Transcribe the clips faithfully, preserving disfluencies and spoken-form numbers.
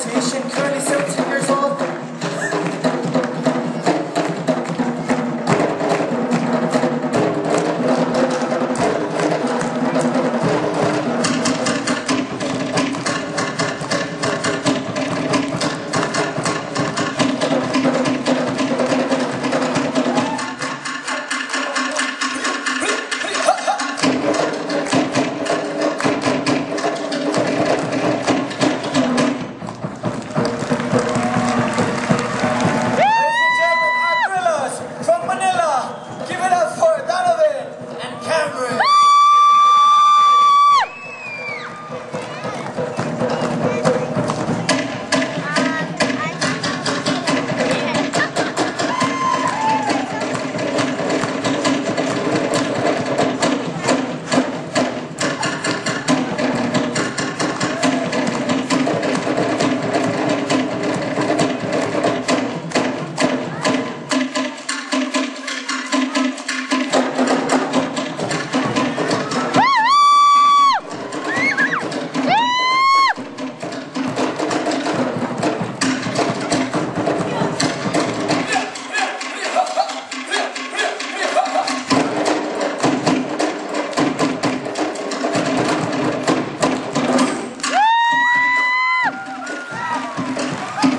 Patient, currently seventeen years old. Ladies and gentlemen, Aquilus from Manila. Give it up for Donovan and Cameron.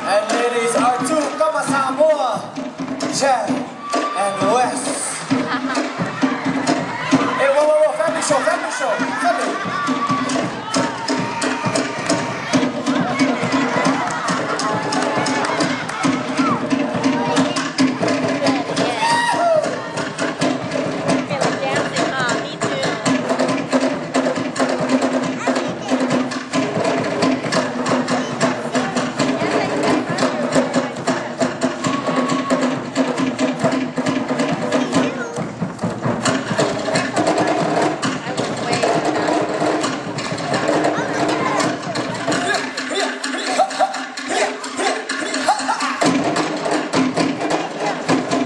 And ladies, our two Kama Samoa, Chad and Wes. Hey, whoa, whoa, whoa, family show, family show, family. Feeling dancing, huh? Me too.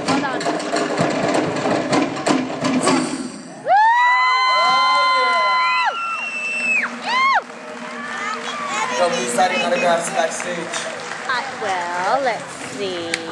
Hold on. Don't be excited, gotta go backstage. Uh, well, let's see.